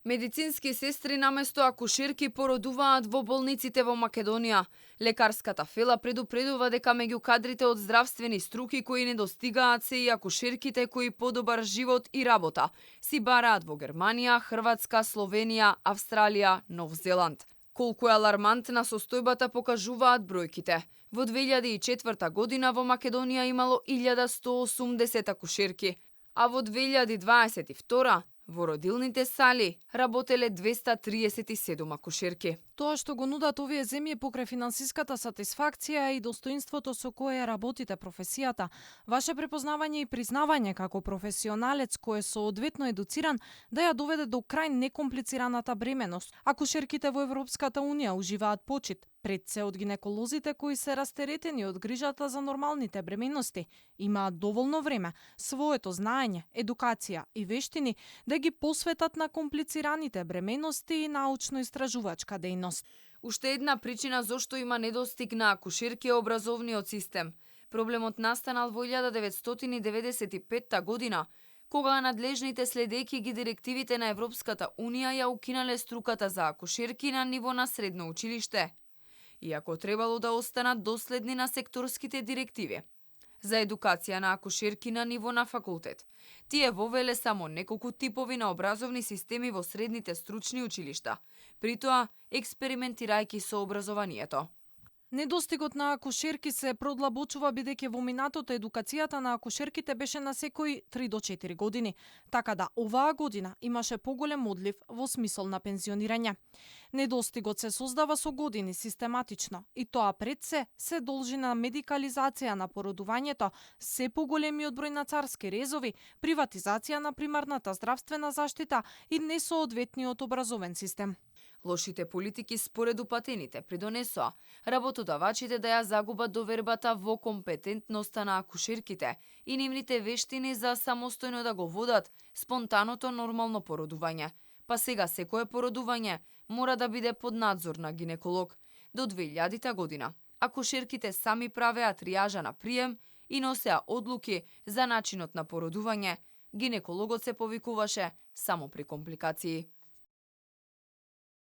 Медицински сестри наместо акушерки породуваат во болниците во Македонија. Лекарската фела предупредува дека меѓу кадрите од здравствени струки кои недостигаат се и акушерките кои подобар живот и работа си бараат во Германија, Хрватска, Словенија, Австралија, Нов Зеланд. Колку е алармантна состојбата покажуваат бројките. Во 2004 година во Македонија имало 1180 акушерки, а во 2022 во родилните сали работеле 237 акушерки. Тоа што го нудат овие земји покрај финансиската сатисфакција и достоинството со кое работите професијата, ваше препознавање и признавање како професионалец кој е соодветно едуциран да ја доведе до крај некомплицираната бременост. Акушерките во Европската Унија уживаат почит, пред се од гинеколозите кои се растеретени од грижата за нормалните бременности, имаат доволно време, своето знаење, едукација и вештини да ги посветат на комплицираните бременности и научно-истражувачка дејност. Уште една причина зошто има недостиг на акушерки е образовниот систем. Проблемот настанал во 1995 година, кога надлежните следејќи ги директивите на Европската Унија ја укинале струката за акушерки на ниво на средно училиште, иако требало да останат доследни на секторските директиви за едукација на акушерки на ниво на факултет. Тие вовеле само неколку типови на образовни системи во средните стручни училишта, при тоа експериментирајќи со образованието. Недостигот на акушерки се продлабочува бидејќи во минатото едукацијата на акушерките беше на секои 3 до 4 години, така да оваа година имаше поголем одлив во смисол на пензионирање. Недостигот се создава со години систематично и тоа пред се должи на медикализација на породувањето, се поголемиот број на царски резови, приватизација на примарната здравствена заштита и несоодветниот образовен систем. Лошите политики според упатените придонесоа работодавачите да ја загубат довербата во компетентноста на акушерките и нивните вештини за самостојно да го водат спонтаното нормално породување. Па сега секое породување мора да биде под надзор на гинеколог. До 2000 година акушерките сами правеа триажа на прием и носеа одлуки за начинот на породување. Гинекологот се повикуваше само при компликации.